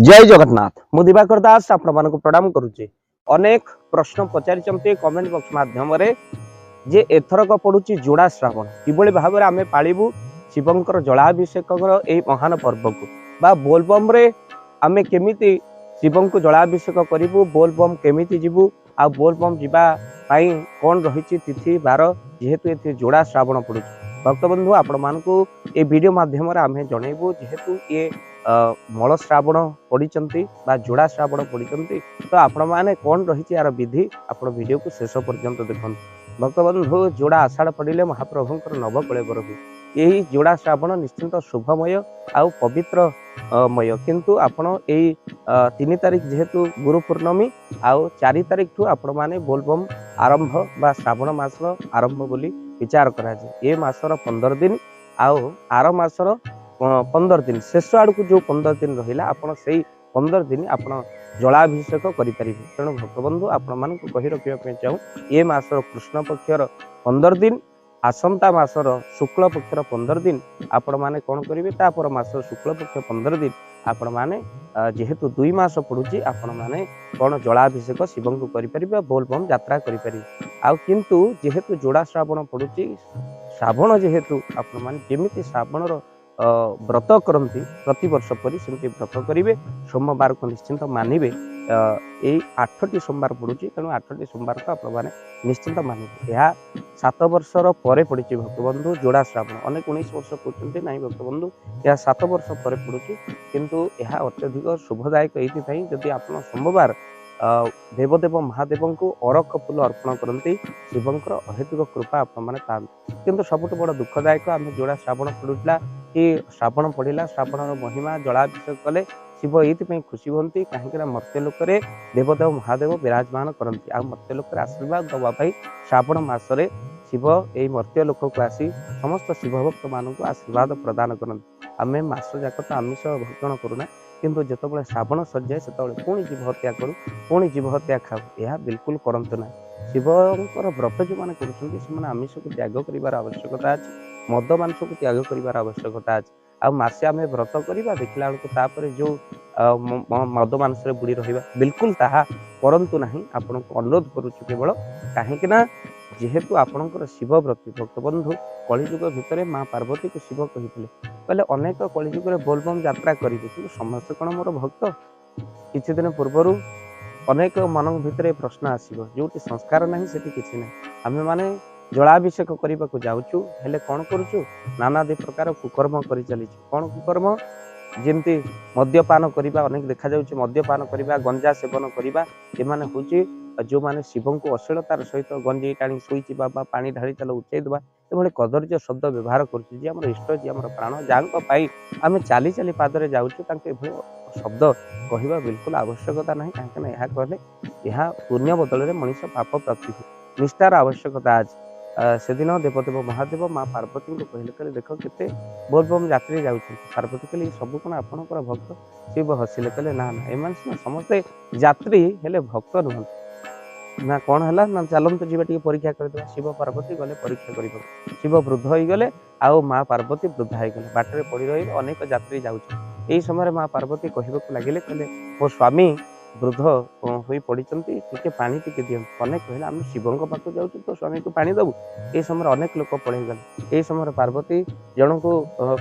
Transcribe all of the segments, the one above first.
ଜୟ ଜଗନ୍ନାଥ। ମୁଁ ଦିବାକର ଦାସ ଆପଣମାନଙ୍କୁ ପ୍ରଣାମ କରୁଛି। ଅନେକ ପ୍ରଶ୍ନ ପଚାରିଛନ୍ତି କମେଣ୍ଟ ବକ୍ସ ମାଧ୍ୟମରେ ଯେ ଏଥରକ ପଡୁଛି ଯୋଡ଼ା ଶ୍ରାବଣ, କିଭଳି ଭାବରେ ଆମେ ପାଳିବୁ ଶିବଙ୍କର ଜଳାଭିଷେକର ଏଇ ମହାନ ପର୍ବକୁ, ବା ବୋଲବମରେ ଆମେ କେମିତି ଶିବଙ୍କୁ ଜଳାଭିଷେକ କରିବୁ, ବୋଲବମ କେମିତି ଯିବୁ, ଆଉ ବୋଲବମ ଯିବା ପାଇଁ କ'ଣ ରହିଛି ତିଥି ବାର, ଯେହେତୁ ଏଥିରେ ଯୋଡ଼ା ଶ୍ରାବଣ ପଡୁଛି। ଭକ୍ତବନ୍ଧୁ, ଆପଣମାନଙ୍କୁ ଏ ଭିଡ଼ିଓ ମାଧ୍ୟମରେ ଆମେ ଜଣେଇବୁ, ଯେହେତୁ ଇଏ ମଳ ଶ୍ରାବଣ ପଡ଼ିଛନ୍ତି ବା ଯୋଡ଼ା ଶ୍ରାବଣ ପଡ଼ିଛନ୍ତି, ତ ଆପଣମାନେ କ'ଣ ରହିଛି ଏହାର ବିଧି, ଆପଣ ଭିଡ଼ିଓକୁ ଶେଷ ପର୍ଯ୍ୟନ୍ତ ଦେଖନ୍ତୁ। ଭକ୍ତବନ୍ଧୁ, ଯୋଡ଼ା ଆଷାଢ଼ ପଡ଼ିଲେ ମହାପ୍ରଭୁଙ୍କର ନବକଳେବର ହୁଏ। ଏହି ଯୋଡ଼ା ଶ୍ରାବଣ ନିଶ୍ଚିନ୍ତ ଶୁଭମୟ ଆଉ ପବିତ୍ରମୟ। କିନ୍ତୁ ଆପଣ ଏଇ 3 ତାରିଖ ଯେହେତୁ ଗୁରୁ ପୂର୍ଣ୍ଣମୀ, ଆଉ 4 ତାରିଖଠୁ ଆପଣମାନେ ବୋଲବମ୍ ଆରମ୍ଭ ବା ଶ୍ରାବଣ ମାସର ଆରମ୍ଭ ବୋଲି ବିଚାର କରାଯାଏ। ଏ ମାସର 15 ଦିନ ଆଉ ଆର ମାସର 15 ଦିନ, ଶେଷ ଆଡ଼କୁ ଯେଉଁ 15 ଦିନ ରହିଲା, ଆପଣ ସେଇ 15 ଦିନ ଆପଣ ଜଳାଭିଷେକ କରିପାରିବେ। ତେଣୁ ଭକ୍ତବନ୍ଧୁ, ଆପଣମାନଙ୍କୁ କହି ରଖିବା ପାଇଁ ଚାହୁଁ, ଏ ମାସର କୃଷ୍ଣ ପକ୍ଷର 15 ଦିନ, ଆସନ୍ତା ମାସର ଶୁକ୍ଳ ପକ୍ଷର 15 ଦିନ ଆପଣମାନେ କ'ଣ କରିବେ, ତାପର ମାସର ଶୁକ୍ଳ ପକ୍ଷ 15 ଦିନ ଆପଣମାନେ, ଯେହେତୁ 2 ମାସ ପଡ଼ୁଛି, ଆପଣମାନେ କ'ଣ ଜଳାଭିଷେକ ଶିବଙ୍କୁ କରିପାରିବେ, ବୋଲବମ୍ ଯାତ୍ରା କରିପାରିବେ। ଆଉ କିନ୍ତୁ ଯେହେତୁ ଯୋଡ଼ା ଶ୍ରାବଣ ପଡ଼ୁଛି, ଶ୍ରାବଣ ଯେହେତୁ ଆପଣମାନେ ଯେମିତି ଶ୍ରାବଣର ବ୍ରତ କରନ୍ତି ପ୍ରତିବର୍ଷ ପରି ସେମିତି ବ୍ରତ କରିବେ। ସୋମବାରକୁ ନିଶ୍ଚିନ୍ତ ମାନିବେ। ଏଇ 8ଟି ସୋମବାର ପଡ଼ୁଛି, ତେଣୁ 8ଟି ସୋମବାରକୁ ଆପଣମାନେ ନିଶ୍ଚିନ୍ତ ମାନିବେ। ଏହା 7 ବର୍ଷର ପରେ ପଡ଼ିଛି ଭକ୍ତବନ୍ଧୁ ଯୋଡ଼ା ଶ୍ରାବଣ। ଅନେକ 19 ବର୍ଷ କହୁଛନ୍ତି, ନାହିଁ ଭକ୍ତବନ୍ଧୁ, ଏହା 7 ବର୍ଷ ପରେ ପଡ଼ୁଛି। କିନ୍ତୁ ଏହା ଅତ୍ୟଧିକ ଶୁଭଦାୟକ ଏଇଥିପାଇଁ, ଯଦି ଆପଣ ସୋମବାର ଦେବଦେବ ମହାଦେବଙ୍କୁ ଅରଖ ଫୁଲ ଅର୍ପଣ କରନ୍ତି, ଶିବଙ୍କର ଅହେତୁକ କୃପା ଆପଣମାନେ ପାଆନ୍ତି। କିନ୍ତୁ ସବୁଠୁ ବଡ଼ ଦୁଃଖଦାୟକ, ଆମେ ଯୋଡ଼ା ଶ୍ରାବଣ ପଡ଼ୁଥିଲା କି ଶ୍ରାବଣ ପଡ଼ିଲା, ଶ୍ରାବଣର ମହିମା ଜଳାଭିଷେକ କଲେ ଶିବ ଏଇଥିପାଇଁ ଖୁସି ହୁଅନ୍ତି, କାହିଁକିନା ମର୍ତ୍ତ୍ୟଲୋକରେ ଦେବଦେବ ମହାଦେବ ବିରାଜମାନ କରନ୍ତି। ଆଉ ମର୍ତ୍ତ୍ୟଲୋକରେ ଆଶୀର୍ବାଦ ଦେବା ପାଇଁ ଶ୍ରାବଣ ମାସରେ ଶିବ ଏଇ ମର୍ତ୍ତ୍ୟଲୋକକୁ ଆସି ସମସ୍ତ ଶିବ ଭକ୍ତମାନଙ୍କୁ ଆଶୀର୍ବାଦ ପ୍ରଦାନ କରନ୍ତି। ଆମେ ମାସ ଯାକ ତ ଆମିଷ ଭକ୍ଷଣ କରୁନା, କିନ୍ତୁ ଯେତେବେଳେ ଶ୍ରାବଣ ସରିଯାଏ ସେତେବେଳେ ପୁଣି ଜୀବ ହତ୍ୟା କରୁ, ପୁଣି ଜୀବ ହତ୍ୟା ଖାଉ। ଏହା ବିଲକୁଲ କରନ୍ତୁ ନାହିଁ। ଶିବଙ୍କର ବ୍ରତ ଯେଉଁମାନେ କରୁଛନ୍ତି ସେମାନେ ଆମିଷକୁ ତ୍ୟାଗ କରିବାର ଆବଶ୍ୟକତା ଅଛି, ମଦ ମାଂସକୁ ତ୍ୟାଗ କରିବାର ଆବଶ୍ୟକତା ଅଛି। ଆଉ ମାସେ ଆମେ ବ୍ରତ କରିବା, ଦେଖିଲା ବେଳକୁ ତାପରେ ଯେଉଁ ମଦ ମାଂସରେ ବୁଡ଼ି ରହିବା, ବିଲକୁଲ ତାହା କରନ୍ତୁ ନାହିଁ। ଆପଣଙ୍କୁ ଅନୁରୋଧ କରୁଛୁ କେବଳ, କାହିଁକି ନା ଯେହେତୁ ଆପଣଙ୍କର ଶିବ ବ୍ରତୀ ଭକ୍ତବନ୍ଧୁ, କଳିଯୁଗ ଭିତରେ ମା ପାର୍ବତୀକୁ ଶିବ କହିଥିଲେ, କହିଲେ ଅନେକ କଳିଯୁଗରେ ବୋଲବମ୍ ଯାତ୍ରା କରିବେ, କିନ୍ତୁ ସମସ୍ତେ କ'ଣ ମୋର ଭକ୍ତ? କିଛି ଦିନ ପୂର୍ବରୁ ଅନେକ ମନ ଭିତରେ ପ୍ରଶ୍ନ ଆସିବ, ଯେଉଁଠି ସଂସ୍କାର ନାହିଁ ସେଠି କିଛି ନାହିଁ। ଆମେମାନେ ଜଳାଭିଷେକ କରିବାକୁ ଯାଉଛୁ, ହେଲେ କ'ଣ କରୁଛୁ? ନାନାଦି ପ୍ରକାର କୁକର୍ମ କରିଚାଲିଛୁ। କ'ଣ କୁକର୍ମ? ଯେମିତି ମଦ୍ୟପାନ କରିବା, ଅନେକ ଦେଖାଯାଉଛି ମଦ୍ୟପାନ କରିବା, ଗଞ୍ଜା ସେବନ କରିବା। ଏମାନେ ହେଉଛି ଯେଉଁମାନେ ଶିବଙ୍କୁ ଅଶ୍ଳୀଳତାର ସହିତ ଗଞ୍ଜେଇ ଟାଣି ଶୋଇଯିବା ବା ପାଣି ଢାଳି ଚାଲ ଉଠେଇ ଦେବା, ଏଭଳି କଦର୍ଯ୍ୟ ଶବ୍ଦ ବ୍ୟବହାର କରୁଛି। ଯିଏ ଆମର ଇଷ୍ଟ, ଯିଏ ଆମର ପ୍ରାଣ, ଯାହାଙ୍କ ପାଇଁ ଆମେ ଚାଲି ଚାଲି ପାଦରେ ଯାଉଛୁ, ତାଙ୍କୁ ଏଭଳି ଶବ୍ଦ କହିବା ବିଲକୁଲ ଆବଶ୍ୟକତା ନାହିଁ। କାହିଁକିନା ଏହା କହିଲେ ଏହା ପୁଣ୍ୟ ବଦଳରେ ମଣିଷ ପାପ ପ୍ରାପ୍ତି ହୁଏ। ନିଷ୍ଠାର ଆବଶ୍ୟକତା ଅଛି। ସେଦିନ ଦେବଦେବ ମହାଦେବ ମା ପାର୍ବତୀଙ୍କୁ କହିଲେ, କହିଲେ ଦେଖ କେତେ ବୋଲବମ୍ ଯାତ୍ରୀ ଯାଉଛନ୍ତି। ପାର୍ବତୀ କହିଲେ, ସବୁ କ'ଣ ଆପଣଙ୍କର ଭକ୍ତ? ଶିବ ହସିଲେ, କହିଲେ ନା ନା, ଏମାନେ ସିନା ସମସ୍ତେ ଯାତ୍ରୀ ହେଲେ ଭକ୍ତ ନୁହନ୍ତି। ନା କ'ଣ ହେଲା? ନା ଚାଲନ୍ତୁ ଯିବା ଟିକେ ପରୀକ୍ଷା କରିଦେବା। ଶିବ ପାର୍ବତୀ ଗଲେ ପରୀକ୍ଷା କରିବାକୁ। ଶିବ ବୃଦ୍ଧ ହେଇଗଲେ ଆଉ ମା ପାର୍ବତୀ ବୃଦ୍ଧା ହେଇଗଲେ, ବାଟରେ ପଡ଼ି ରହିଲେ, ଅନେକ ଯାତ୍ରୀ ଯାଉଛନ୍ତି। ଏହି ସମୟରେ ମା ପାର୍ବତୀ କହିବାକୁ ଲାଗିଲେ, କହିଲେ ମୋ ସ୍ୱାମୀ ବୃଦ୍ଧ ହୋଇ ପଡ଼ିଛନ୍ତି, ଟିକେ ପାଣି ଟିକେ ଦିଅନ୍ତୁ। ଅନେକ କହିଲେ ଆମେ ଶିବଙ୍କ ପାଖକୁ ଯାଉଛୁ, ତ ସ୍ୱାମୀକୁ ପାଣି ଦେବୁ? ଏହି ସମୟରେ ଅନେକ ଲୋକ ପଳେଇଗଲେ। ଏହି ସମୟରେ ପାର୍ବତୀ ଜଣଙ୍କୁ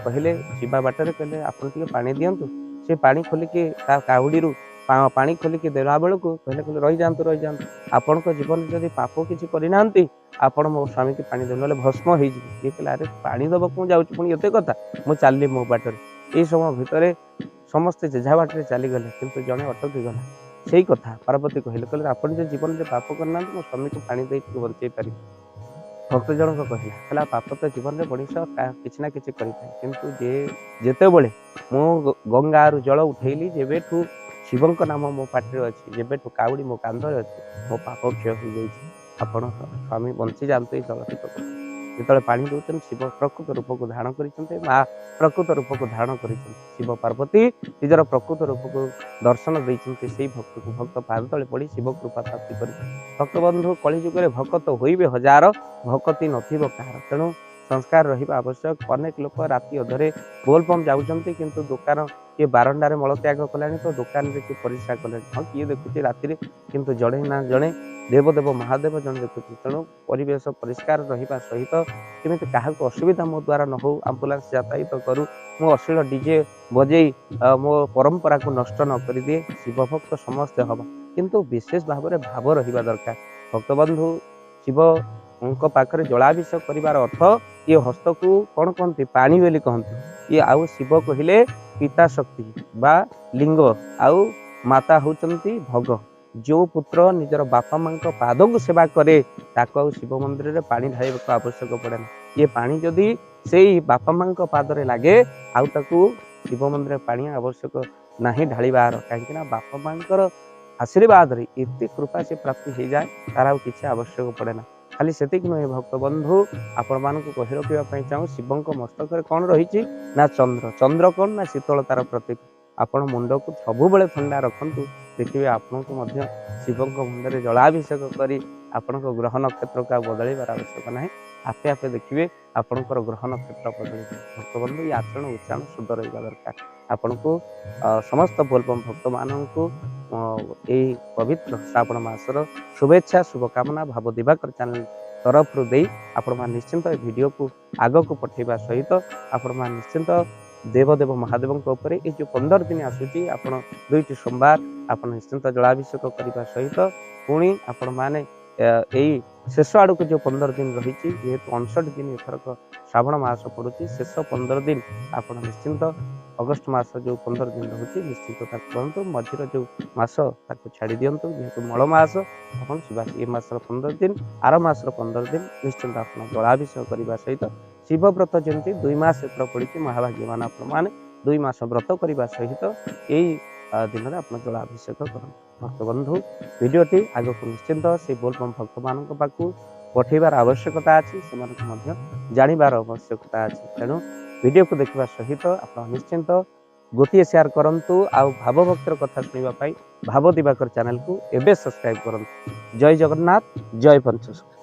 କହିଲେ ଯିବା ବାଟରେ, କହିଲେ ଆପଣ ଟିକେ ପାଣି ଦିଅନ୍ତୁ। ସେ ପାଣି ଖୋଲିକି ତା କାଉଡ଼ିରୁ ପାଣି ଖୋଲିକି ଦେଲା ବେଳକୁ କହିଲେ, କହିଲେ ରହିଯାଆନ୍ତୁ ରହିଯାଆନ୍ତୁ, ଆପଣଙ୍କ ଜୀବନରେ ଯଦି ପାପ କିଛି କରିନାହାନ୍ତି ଆପଣ ମୋ ସ୍ୱାମୀକି ପାଣି ଦେବେ, ନହେଲେ ଭସ୍ମ ହେଇଯିବେ। ଇଏ କହିଲେ ଆରେ ପାଣି ଦେବାକୁ ମୁଁ ଯାଉଛି, ପୁଣି ଏତେ କଥା, ମୁଁ ଚାଲିଲି ମୋ ବାଟରେ। ଏଇ ସମୟ ଭିତରେ ସମସ୍ତେ ଯେଝା ବାଟରେ ଚାଲିଗଲେ, କିନ୍ତୁ ଜଣେ ଅଟକି ଗଲା। ସେଇ କଥା ପାର୍ବତୀ କହିଲେ, କହିଲେ ଆପଣ ଯେ ଜୀବନରେ ପାପ କରିନାହାନ୍ତି, ମୋ ସ୍ୱାମୀକୁ ପାଣି ଦେଇକି ବଞ୍ଚେଇ ପାରିବେ? ଭକ୍ତ ଜଣକ କହିଲା, କହିଲା ପାପ ତ ଜୀବନରେ ମଣିଷ କିଛି ନା କିଛି କରିଥାଏ, କିନ୍ତୁ ଯେତେବେଳେ ମୁଁ ଗଙ୍ଗାରୁ ଜଳ ଉଠେଇଲି, ଯେବେଠୁ ଶିବଙ୍କ ନାମ ମୋ ପାଟିରେ ଅଛି, ଯେବେଠୁ କାଉଡ଼ି ମୋ କାନ୍ଧରେ ଅଛି, ମୋ ପାପ କ୍ଷୟ ହୋଇଯାଇଛି, ଆପଣ ସ୍ୱାମୀ ବଞ୍ଚି ଯାଆନ୍ତୁ ଏଇ ଜଳ ଟିକକ। ଯେତେବେଳେ ପାଣି ଦେଉଛନ୍ତି, ଶିବ ପ୍ରକୃତ ରୂପକୁ ଧାରଣ କରିଛନ୍ତି, ମା ପ୍ରକୃତ ରୂପକୁ ଧାରଣ କରିଛନ୍ତି। ଶିବ ପାର୍ବତୀ ନିଜର ପ୍ରକୃତ ରୂପକୁ ଦର୍ଶନ ଦେଇଛନ୍ତି ସେଇ ଭକ୍ତକୁ। ଭକ୍ତ ପାଦ ତଳେ ପଡ଼ି ଶିବ କୃପା ପ୍ରାପ୍ତି କରିଛନ୍ତି। ଭକ୍ତବନ୍ଧୁ, କଳିଯୁଗରେ ଭକତ ହୋଇବେ ହଜାର, ଭକତି ନଥିବ କାହାର। ତେଣୁ ସଂସ୍କାର ରହିବା ଆବଶ୍ୟକ। ଅନେକ ଲୋକ ରାତି ଅଧରେ ବୋଲବମ୍ ଯାଉଛନ୍ତି, କିନ୍ତୁ ଦୋକାନ କିଏ ବାରଣ୍ଡାରେ ମଳତ୍ୟାଗ କଲାଣି ତ ଦୋକାନରେ କିଏ ପରିସ୍ରା କଲାଣି। ହଁ, କିଏ ଦେଖୁଛି ରାତିରେ? କିନ୍ତୁ ଜଣେ ନା ଜଣେ ଦେବଦେବ ମହାଦେବ ଜଣେ ଦେଖୁଛି। ତେଣୁ ପରିବେଶ ପରିଷ୍କାର ରହିବା ସହିତ କେମିତି କାହାକୁ ଅସୁବିଧା ମୋ ଦ୍ୱାରା ନ ହଉ, ଆମ୍ବୁଲାନ୍ସ ଯାତାୟାତ କରୁ, ମୁଁ ଅଶ୍ଳୀଳ ଡିଜେ ବଜେଇ ମୋ ପରମ୍ପରାକୁ ନଷ୍ଟ ନ କରିଦିଏ। ଶିବ ଭକ୍ତ ସମସ୍ତେ ହବ, କିନ୍ତୁ ବିଶେଷ ଭାବରେ ଭାବ ରହିବା ଦରକାର। ଭକ୍ତବନ୍ଧୁ, ଶିବଙ୍କ ପାଖରେ ଜଳାଭିଷେକ କରିବାର ଅର୍ଥ ଇଏ ହସ୍ତକୁ କ'ଣ କହନ୍ତି? ପାଣି ବୋଲି କହନ୍ତି ଇଏ। ଆଉ ଶିବ କହିଲେ ପିତା ଶକ୍ତି ବା ଲିଙ୍ଗ, ଆଉ ମାତା ହେଉଛନ୍ତି ଭଗ। ଯେଉଁ ପୁତ୍ର ନିଜର ବାପା ମାଙ୍କ ପାଦକୁ ସେବା କରେ, ତାକୁ ଆଉ ଶିବ ମନ୍ଦିରରେ ପାଣି ଢାଳିବାକୁ ଆବଶ୍ୟକ ପଡ଼େ ନା। ଇଏ ପାଣି ଯଦି ସେଇ ବାପା ମାଙ୍କ ପାଦରେ ଲାଗେ, ଆଉ ତାକୁ ଶିବ ମନ୍ଦିରରେ ପାଣି ଆବଶ୍ୟକ ନାହିଁ ଢାଳିବାର। କାହିଁକି ନା ବାପା ମାଙ୍କର ଆଶୀର୍ବାଦରେ ଏତେ କୃପା ସେ ପ୍ରାପ୍ତି ହେଇଯାଏ, ତାର ଆଉ କିଛି ଆବଶ୍ୟକ ପଡ଼େ ନା। ଖାଲି ସେତିକି ନୁହେଁ ଭକ୍ତବନ୍ଧୁ, ଆପଣମାନଙ୍କୁ କହି ରଖିବା ପାଇଁ ଚାହୁଁ, ଶିବଙ୍କ ମସ୍ତକରେ କ'ଣ ରହିଛି ନା ଚନ୍ଦ୍ର। ଚନ୍ଦ୍ର କ'ଣ ନା ଶୀତଳତାର ପ୍ରତୀକ। ଆପଣ ମୁଣ୍ଡକୁ ସବୁବେଳେ ଥଣ୍ଡା ରଖନ୍ତୁ, ଦେଖିବେ ଆପଣଙ୍କୁ ମଧ୍ୟ ଶିବଙ୍କ ମୁଣ୍ଡରେ ଜଳାଭିଷେକ କରି ଆପଣଙ୍କ ଗ୍ରହ ନକ୍ଷତ୍ରକୁ ଆଉ ବଦଳିବାର ଆବଶ୍ୟକ ନାହିଁ। ଆପେ ଆପେ ଦେଖିବେ ଆପଣଙ୍କର ଗ୍ରହ ନକ୍ଷତ୍ର ବଦଳିଯିବ। ଭକ୍ତବନ୍ଧୁ, ଏ ଆଚରଣ ଉଚ୍ଚାରଣ ଶୁଦ୍ଧ ରହିବା ଦରକାର। ଆପଣଙ୍କୁ ସମସ୍ତ ବୋଲବମ୍ ଭକ୍ତମାନଙ୍କୁ ଏଇ ପବିତ୍ର ଶ୍ରାବଣ ମାସର ଶୁଭେଚ୍ଛା ଶୁଭକାମନା ଭାବ ଦିବାକର ଚ୍ୟାନେଲ ତରଫରୁ ଦେଇ ଆପଣମାନେ ନିଶ୍ଚିନ୍ତ ଏ ଭିଡ଼ିଓକୁ ଆଗକୁ ପଠାଇବା ସହିତ ଆପଣମାନେ ନିଶ୍ଚିନ୍ତ ଦେବଦେବ ମହାଦେବଙ୍କ ଉପରେ ଏଇ ଯେଉଁ 15 ଦିନ ଆସୁଛି, ଆପଣ 2ଟି ସୋମବାର ଆପଣ ନିଶ୍ଚିନ୍ତ ଜଳାଭିଷେକ କରିବା ସହିତ ପୁଣି ଆପଣମାନେ ଏଇ ଶେଷ ଆଡ଼କୁ ଯେଉଁ 15 ଦିନ ରହିଛି, ଯେହେତୁ 59 ଦିନ ଏଥରକ ଶ୍ରାବଣ ମାସ ପଡ଼ୁଛି, ଶେଷ 15 ଦିନ ଆପଣ ନିଶ୍ଚିନ୍ତ ଅଗଷ୍ଟ ମାସ ଯେଉଁ 15 ଦିନ ରହୁଛି ନିଶ୍ଚିନ୍ତ ତାକୁ କରନ୍ତୁ। ମଝିର ଯେଉଁ ମାସ ତାକୁ ଛାଡ଼ି ଦିଅନ୍ତୁ, ଯେହେତୁ ମଳ ମାସ। ଆପଣ ଶିବା ଏ ମାସର 15 ଦିନ, ଆର ମାସର 15 ଦିନ ନିଶ୍ଚିନ୍ତ ଆପଣ ଜଳାଭିଷେକ କରିବା ସହିତ ଶିବବ୍ରତ, ଯେମିତି 2 ମାସ ଏଥର ପଡ଼ିଛି, ମହାଭାଗ୍ୟମାନ ଆପଣମାନେ 2 ମାସ ବ୍ରତ କରିବା ସହିତ ଏଇ ଦିନରେ ଆପଣ ଜଳାଭିଷେକ କରନ୍ତୁ। ଭକ୍ତବନ୍ଧୁ, ଭିଡ଼ିଓଟି ଆଗକୁ ନିଶ୍ଚିନ୍ତ ସେଇ ବୋଲବମ୍ ଭକ୍ତମାନଙ୍କ ପାଖକୁ ପଠାଇବାର ଆବଶ୍ୟକତା ଅଛି, ସେମାନଙ୍କୁ ମଧ୍ୟ ଜାଣିବାର ଆବଶ୍ୟକତା ଅଛି। ତେଣୁ ଭିଡ଼ିଓକୁ ଦେଖିବା ସହିତ ଆପଣ ନିଶ୍ଚିନ୍ତ ଗୋଟିଏ ସେୟାର କରନ୍ତୁ, ଆଉ ଭାବଭକ୍ତିର କଥା ଶୁଣିବା ପାଇଁ ଭାବ ଦିବାକର ଚ୍ୟାନେଲକୁ ଏବେ ସବସ୍କ୍ରାଇବ କରନ୍ତୁ। ଜୟ ଜଗନ୍ନାଥ, ଜୟ ପଞ୍ଚସଖା।